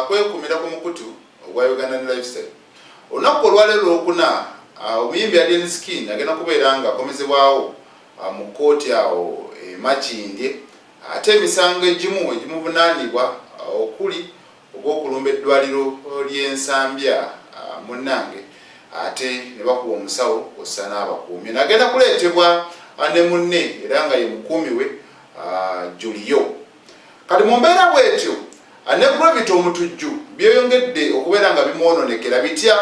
kwekumira ku mukutu ogwa Ugandan Lifestyle. Olunaku olwaleero Lwokuna, omuyimbi Alien Skin agenda kubeera nga akomezebwawo mu kkooti awo e Makindye, ate emisango egimu egimuvunaanibwa okuli ogw'okulumba eddwaliro ly'e Nsambya munnange ate ne bakuba omusawo kw'ossa n'abakuumi. Ono agenda kuleetebwa ne munne era nga ye mukuumi we Julio. Kati mu mbeera bw'etyo ne Gravity Omutujju byeyongedde okubeera nga bimwononekera bitya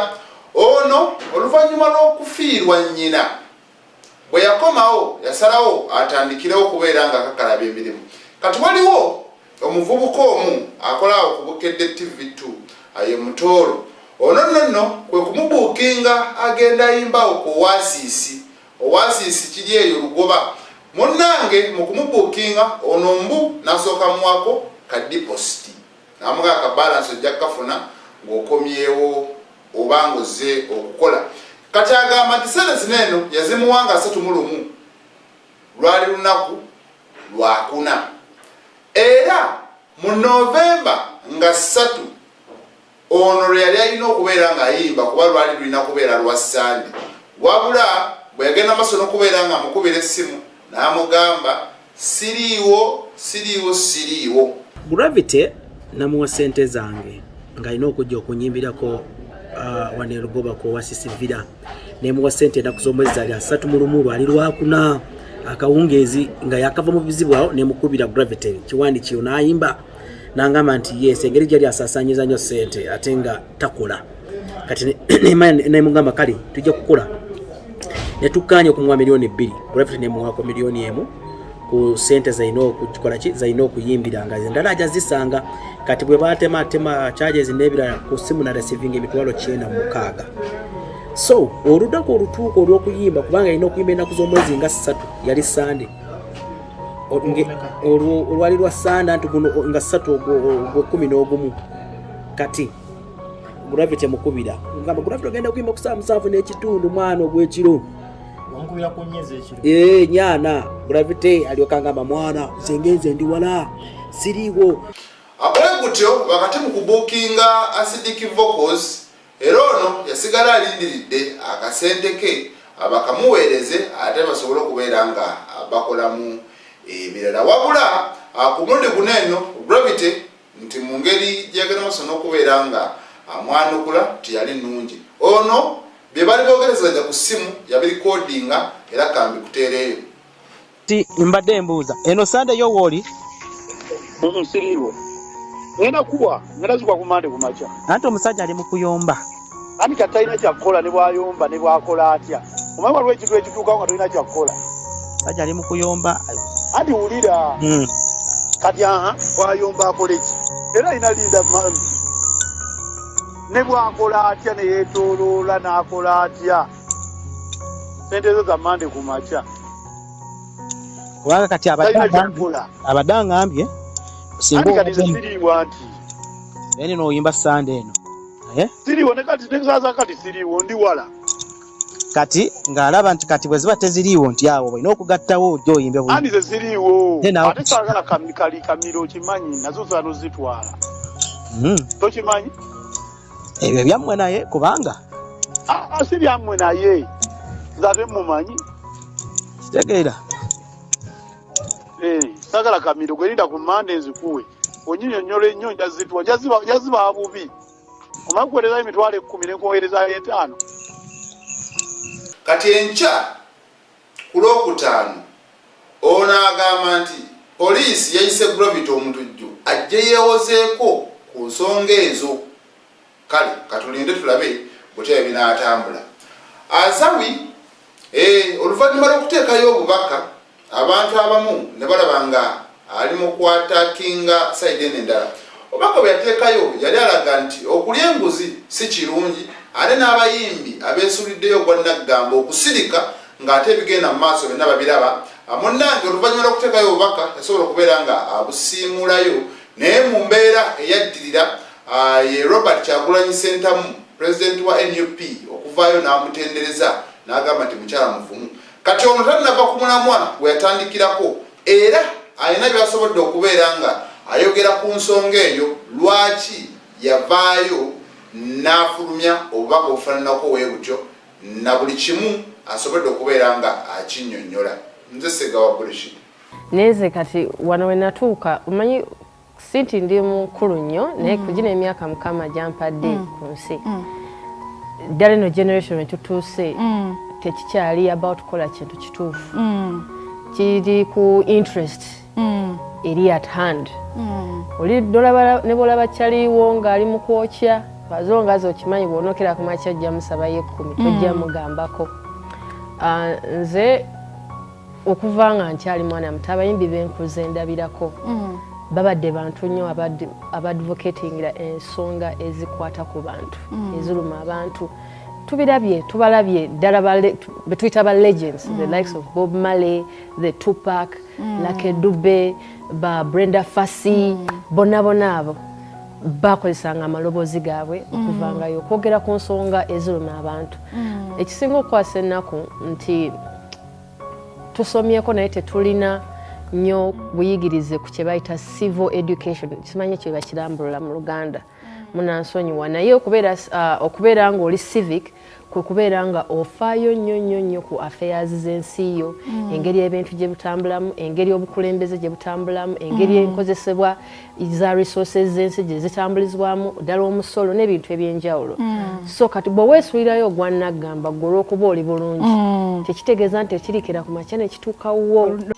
ono oluvannyuma lw'okufiirwa nnyina. Bwe yakomawo yasalawo atandikirewo okubeera nga akakalabya emirimu. Kati waliwo omuvubuka omu akola awo ku Bukedde TV 2 ye Mutooro. Ono nno nno kwe kumubuukinga agenda ayimba awo ku Oasis. Oasis kiri eyo Lugoba. Munnange mu kumubuukinga ono mbu n'asooka amuwaako ka deposit. N'amugamba ka balance ojja kukafuna ng'okomyewo oba ng'ozze okukola. Kati agamba nti ssente zino eno yazimuwa nga 31, lwali lunaku Lwakuna, era mu November nga 3 ono lwe yali alina okubeera ng'ayimba kuba lwali lulina kubeera lwa Ssande. Wabula bwe yagenda maaso n'okubeera ng'amukubira essimu n'amugamba siriiwo, siriiwo, siriiwo. Gravity namuwa ssente zange ng'alina okujja okunyimbirako wano e Lugoba ku Oasis Villa, nemuwa ssente ennaku z'omwezi zaali 31, lwali Lwakuna akawungeezi nga yakava mu bizibu awo. Nemukubira Gravity kiwandi kiyo n'ayimba nangamba nti yes, engeri gyali asaasaanyiza nnyo ssente ate nga takola. Kati nemugamba kale tujja kukola, netukkaanya okumuwa 2 miliyoni. Gravity nemuwaako 1 miliyoni ku sente zalina okukola ki, zalina okuyimbira, nga endala ajja zisanga. Kati bwe batematema charges n'ebirala ku simu na receiving 96,000. So olunaku olutuuka olw'okuyimba, kubanga alina okuyimba ennaku z'omwezi nga 3, yali Sande, olwali lwa Sande nti guno nga 3 ogw'11. Kati Gravity mukubira, ngamba Gravity ogenda kuyimba ku saa 7:30 mwana ogw'ekiro. Wamukubira ku nnyezi ekiro? Ee, nyana Gravity alyoka ngamba, mwana nze ngenze ndi wala, siriiwo. Bwe gutyo wakati mu kubuukinga Acidic Vocals, era ono yasigala alindiridde akasente ke bakamuweereze ate basobole okubeera nga bakolamu ebirala. Wabula ku mulundi guno eno Gravity nti mu ngeri gyeyagenda maaso n'okubeera nga amwanukula teyali nnungi. Ono bye bali boogerezeganya ku ssimu yabirikodinga era kambi kuteereeyo. Ti mbadde mbuuza, eno Sande yo wooli? Siriiwo. Ngenda kuwa, ngenda zikuwa ku Mande ku makya. Anti omusajja ali mu kuyomba. Anti kati talina kyakukola, ne bwayomba ne bwakola atya. Omanyi waliwo ekintu ekituukawo nga tolina kyakukola. Omusajja ali mu kuyomba. Anti wulira. Kati aha, bwayomba akole ki? Era alina linda ne bwakola atya, ne yeetooloola n'akola atya, sente zo za Mande ku makya. Kubanga kati abadde Talina agambye kyakukola. Abadde angambye singa Anti kati nze owadde siriiwo anti. Eni n'oyimba Sande eno, eh? Siriiwo ne kati nesaaza kati siriiwo, ndi wala. Kati ng'alaba nti kati bwe ziba teziriiwo nti awo olina okugattawo ojja oyimbe Anti buyimbi. nze siriiwo. Ate naawe Ate saagala kali kamiro, okimanyi nazo zano zitwala. Tokimanyi? Ebyo byammwe naye kubanga Ah, ah, si byammwe naye nze ate mumanyi. Kitegeera. Eh, saagala kamiro, gwerinda ku Mande nzikuwe. Onyinyonnyola ennyo nja zitwa, nja ziba bubi. Omanyi kuweerezayo 100,000 ne nkuweerezayo 5. Kati enkya ku Lwokutaano ono agamba nti poliisi yayise Gravity Omutujju ajje yeewozeeko ku nsonga ezo. Kale katulinde tulabe butya binaatambula. Azawi oluvannyuma lw'okuteekayo obubaka abantu abamu ne balaba nga ali mu kwatakinga side eno endala. Obubaka bwe yateekayo yali alaga nti okulya enguzi si kirungi, ate n'abayimbi abeesuuliddeyo ogwa nnaggamba okusirika ng'ate ebigenda mu maaso byonna babiraba. Munnange oluvannyuma lw'okuteekayo obubaka yasobola okubeera nga abusiimuulayo, naye mu mbeera eyaddirira ye Robert Kyagulanyi Ssentamu, pulezidenti wa NUP, okuvaayo n'amutendereza n'agamba nti mukyala muvumu. Kati ono tannava ku mulamwa gwe yatandikirako, era alina by'asobodde okubeera nga ayogera ku nsonga eyo lwaki Yavaayo n'afulumya obubaka obufaananako we butyo, na buli kimu asobodde okubeera nga akinnyonnyola. Nze Segawa Bullshit. Naye nze kati wano we natuuka, omanyi si nti ndi mukulu nnyo, naye kugina emyaka Mukama gyampadde ku nsi, ddala eno generation wetutuuse tekikyali about kukola kintu kituufu, kiri ku interest eri at hand. Oli ne bwolaba kyaliwo ng'ali mu kwokya azo nga okimanyi bw'onookera ku makya ajja musabayo 10, tojja mugambako. Ah, nze okuva nga nkyali mwana muto, abayimbi benkuze ndabirako babadde bantu nnyo abadvocatingira ensonga ezikwata ku bantu, eziruma abantu. Tubirabye, tubalabye ddala betuyita ba legends, the likes of Bob Marley, the Tupac, Lucky Dube, ba Brenda Fassie, bonna bonna abo bakozesanga amaloboozi gaabwe okuvangayo okwogera ku nsonga eziruma abantu. Ekisinga okukwasa ennaku nti tusomyeko naye tetulina nnyo buyigirize ku kye bayita civil education. Simanyi kye bakirambulula mu Luganda, munansonyiwa, naye okubeera ng'oli civic kwe kubeera nga ofaayo nnyo nnyo nnyo ku affairs z'ensi yo, engeri ebintu gye butambulamu, engeri obukulembeze gye butambulamu, engeri enkozesebwa za resources z'ensi gye zitambulizibwamu, ddala omusolo n'ebintu ebyenjawulo. So kati bwe weesuulirayo ogwa naggamba gwe olw'okuba oli bulungi, tekitegeeza nti ekirikira ku makya ne kituukawo.